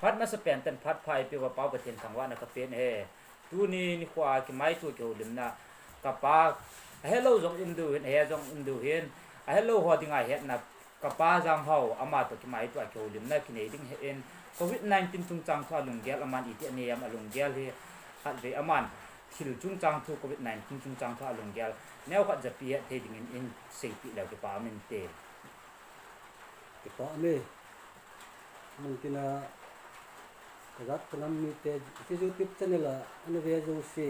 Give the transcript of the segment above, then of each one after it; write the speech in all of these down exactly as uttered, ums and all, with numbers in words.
Phat masa pen ten phat pha eipeuva Pa Pathen thangvahna kapen e. Tuni nikho a kimaito kihoulimna kapa, ahelou jong um diu hin, ahe jong um diu hin, ahelou ho dinga hetna kapa Janghao, ama toh kimaito a kihoulimna kinei ding ahin, covid nineteen chungchang thu a lunggel aman iti anei am, alunggel hi khatvei aman thil chungchang thu, covid nineteen chungchang thu a lunggel neokhat japi hetthei dingin eiseipeh leu kipa um inte. Kipa um e. Muntina kajat kanam mite, hiche YouTube channel a ana ve jouse,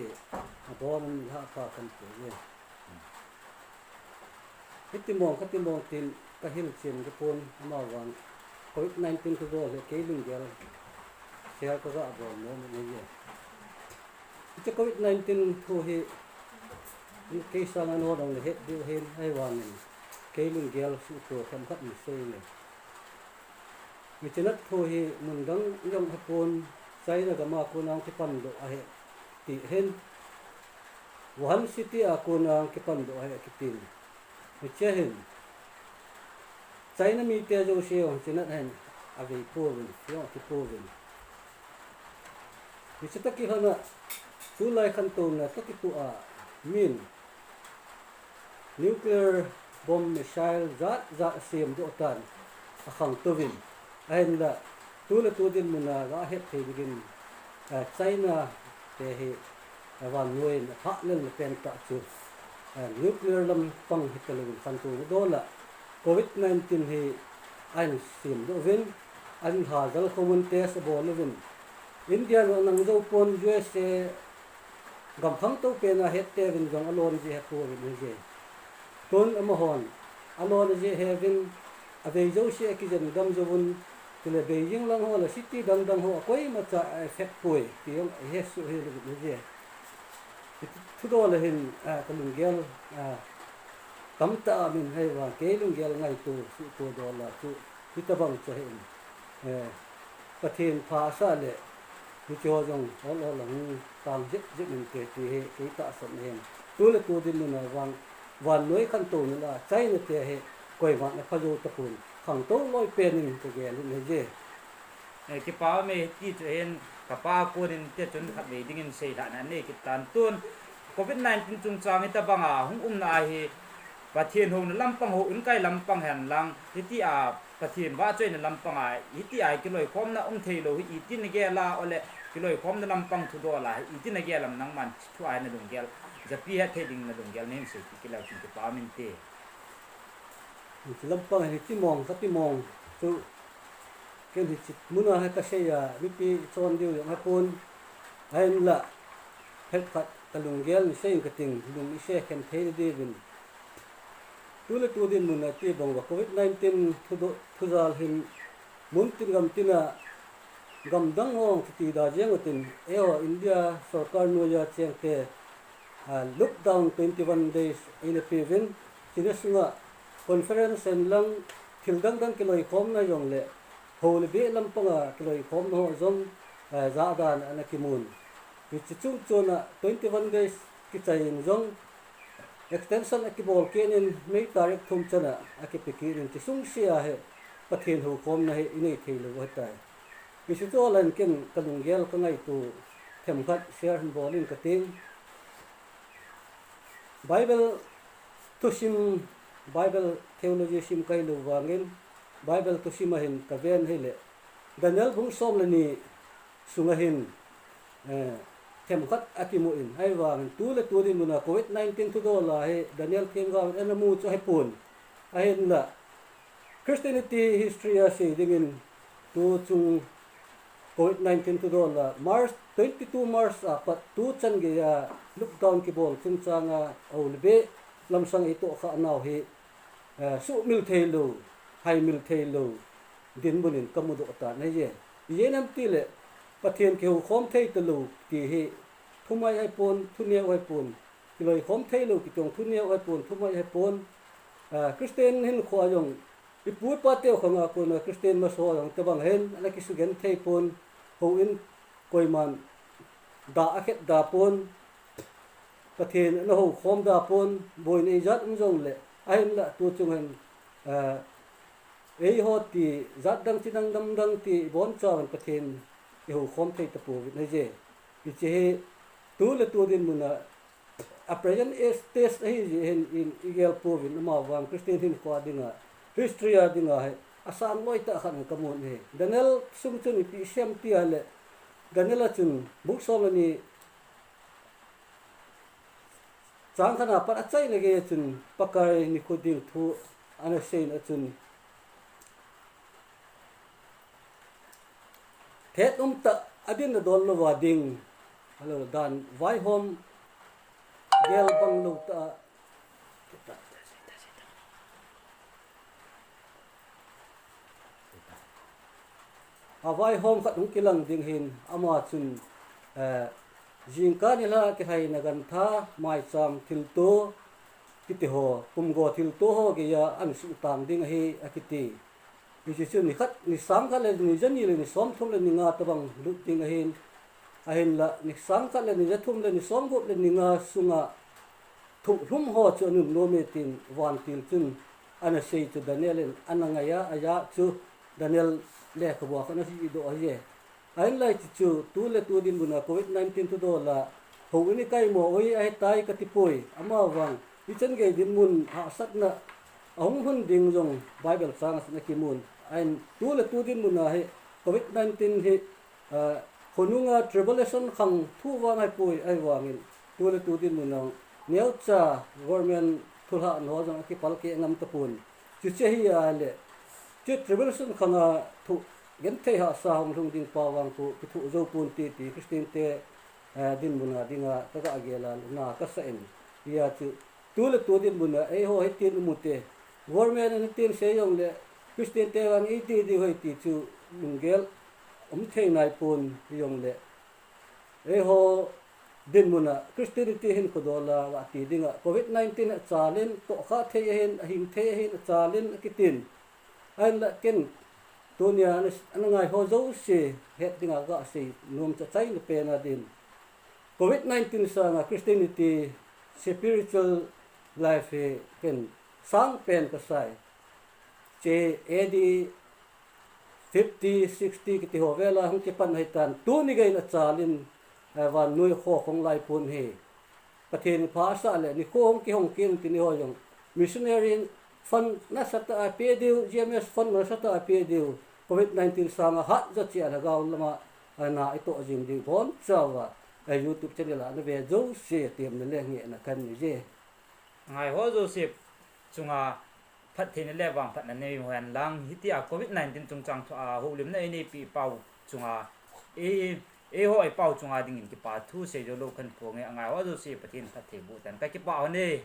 abonun lhah pha kahin peh e. Hiti mong kati mong tin kahilchen tapon, amavang covid nineteen thudol hi kei lunggel share kaga bol nom in ahi e. Hiche covid nineteen thu hi kei sanga nodang le het diu ahin, ahivangin kei lunggel suhthua themkhat in sei inge. Hiche nat thu hi mun dang jong ahipon, China gam a kona kipandoh ahi ti ahin, Wuhan City a kona kipandoh ahi akitin. Hiche hin China mite jouse jong hiche nat hin avei pouvin, jong akipouvin. Hiche toh kilhona tulai khantouna toh kitoh a min nuclear bomb, missile jat jat asemdoh tan, akhangtouvin. Ahinla, tu le tu dinmun a gahet thei dingin, eh, China te hi, eh, vannoi in aphah lelna pentah chu, eh, nuclear lampang hitalouvin khantouna dol a covid nineteen hi ahin semdoh uvin, ahin lhajal khom un, test abol uvin. India jong nang jou pon, U S A gam khangtou pen a hetteuvin jong alon jeh ahepouvin ahije. Tun amahon alon jeh aheuvin, avei jouse akijen dam jouvun, chule Beijing lang ho le city dang dang ho a koimacha a effect poi ti jong ahesoh hel uvin ahije. Hiche thudol a hin, ah, kalunggel, ah, tamtah aumin, ahivang kei lunggel ngaito suhthua dol a chu hitobang chu ahin, eh, Pathen pha asah le hicheho jong ol ol a hung tang jep jep inte ti hi kei tahsan ahin. Tu le tu dinmun a vang vannoi khantouna lah a China te hi koiman apha jou tapon, khangtou loi pen in kagel in ahije. Eh, kipa um e, hiti chu ahin, kapa a konin hiti chun khatvei dingin seilhahna anei kit tan. Tun covid nineteen chungchang hitobanga hung umna ahi, Pathen houna lampang, hou in kai lampang henlang, hitia Pathen vahchoina lampanga hitia kiloikhomna um theilou hi itin nagel a, ole kiloikhomna lampang thudol a hi itin nagel am, nangman thu a hi nalunggel, japi hetthei ding nalunggel nahin seipeh kit leu chun kipa um inte. Hiche lampang hiche mong kati mong chu ken hiche muna hi kasei a mipi chon diu jong ahipon, ahinla phat khat kalunggel in sei inge kating, lung isekhen thei diuvin. Tu le tu dinmun a ti bang uva covid nineteen thudoh, thujal hin muntin gamtin a gamdang ho kiti da jeng utin, eiho India sorkar noiya chengte, ah, lockdown twenty one days eina peuvin, chuna sunga conference henlang, thil dang dang kiloikhomna jongle, hou le beh lampanga kiloikhomna ho jong, ah, jahdan ana kimun. Hiche chungchon a twenty one days kichai in jong extension akibol kit in May tarik thum chan a akipe kit in, hiche sung sea hi Pathen houkhomna hi inei theilou ahitai. Hiche chu ahin ken kalunggel kangaito themkhat share hin bol inge kating. Bible thusim, Bible theology sim kahilou vangin, Bible thusim a hin kaven hile, Daniel bung som le ni sunga hin, eh, themkhat akimun, ahivangin tu le tu dinmun a covid nineteen thudol a hi Daniel themgao in ana mu chu ahipon, ahinla Christianity history a sei dingin, tu chung covid nineteen thudol a March, twenty two March a pat tu chan geiya lockdown kibol chungchanga hou le beh lamsang eitohkhah nau hi, eh, suhmil theilou, haimil theilou dinmun in kamudoh tan ahije. Ijeh inem itile Pathen kihoukhom thei talou ti hi thumai ahipon, thuneo ahipon, kiloikhom theilou kiti jong thuneo ahipon, thumai ahipon. Ah, Christian hinkhoa jong ipu ipa teu khanga kona Christian masaho jong tobang hin ana kisugenthei pon, houin koiman dah akhet da pon, Pathen ana houkhom da pon, boina ijat um jongle, ahinla tu chung hin, ah, eiho ti, jat dang chi dang dam dang ti, ibon chauvin Pathen ihoukhom thei tapouvin ahije. Hiche hi, tu le tu dinmun a, a present stage ahi jeh hin, in, igel pouvin, amavang Christian hinkho dinga, history a dinga hi, asang loi tah khat in kamun ahi. Daniel sung chun ipi asei em tia le, Daniel a chun, bung som le ni, chang khat a pat achaina gei a chun, Pakai nikho ding thu ana seiyin achun, thet umtah a dinna don louva ding, ahilou dan vaihom gel bang lou tah a, a vaihom khat hung kilang ding ahin, ama chun, eh, jingkah nilhah kilhaina gantha, maicham thilto, kiti ho, pumgo thilto ho geiya ana suhtang ding ahi, akiti. Hiche chu ni khat, ni sang khat le ni jani le ni somthum le ni nga tobang lut ding ahin, ahinla ni sang khat le ni jathum le ni somgup le ni nga sunga thohlhum ho chu anunnom e tin vantil chun ana sei chu Daniel in ana ngaiya, ajah chu Daniel lekhabua khat ana seidoh ahiye. Ahinla hiche chu tu le tu dinmun a covid nineteen thudol a houin ikaimo u hi ahitai katipoi. Amavang hichan gei dinmun hahsatna ahung lhun ding jong Bible chang a chun akimun. Ahin tu le tu dinmun a hi covid nineteen hi, ah, khonunga tribulation khang thu vang ahipoi, ahivangin tu le tu dinmun a neocha government thulhahna ho jong akipalkeh ngam tapon. Chuche hi ahile, chu tribulation khanga thu genthei hahsa hung lhung ding pa vang khu kithoh jou ponte ti Christian te, eh, dinmun a dinga kaga gel a na kasah in. Hia chu tu le tu dinmun a eiho hitin um ute, government in hitin sei jongle, Christian te vang iti diu ham ti chu lunggel um thei naipon hijongle, eiho dinmun a Christianity hinkho dol a gati dinga covid nineteen achalin, tohkhah thei ahin, ahing thei ahin, achalin akitin. Ahinla ken tunia ana, ana ngai ho jouse het dinga gasei nom chu achaina pen a din, covid nineteen sanga Christianity spiritual life hi ken sangpen kasai. Hiche A D fifty, sixty kiti ho vel a hung kipan ahitan, tuni geiyin achalin, eh, vannoi kho khong laipon hi. Pathen in pha asah le nikho hung kihong kit in tin eiho jong missionary fund nasatah a pe diu, G M S fund nasatah a pe diu, covid nineteen sanga hatjo cheh a lhagao lama, eh, na itoh jing ding bonchauva, eh, YouTube channel a nave jouse temna le ngehna kanei je. Ngaiho jouse chunga phattheina le vangphatna nei hen lang, hitia covid nineteen chungchang thua houlimna eineipi pau chunga, ei, eiho eipao chunga dingin kipa thu seijou lou kahin phonge, angaiho jouse Pathen phatthei boh tan, kakipah hon e.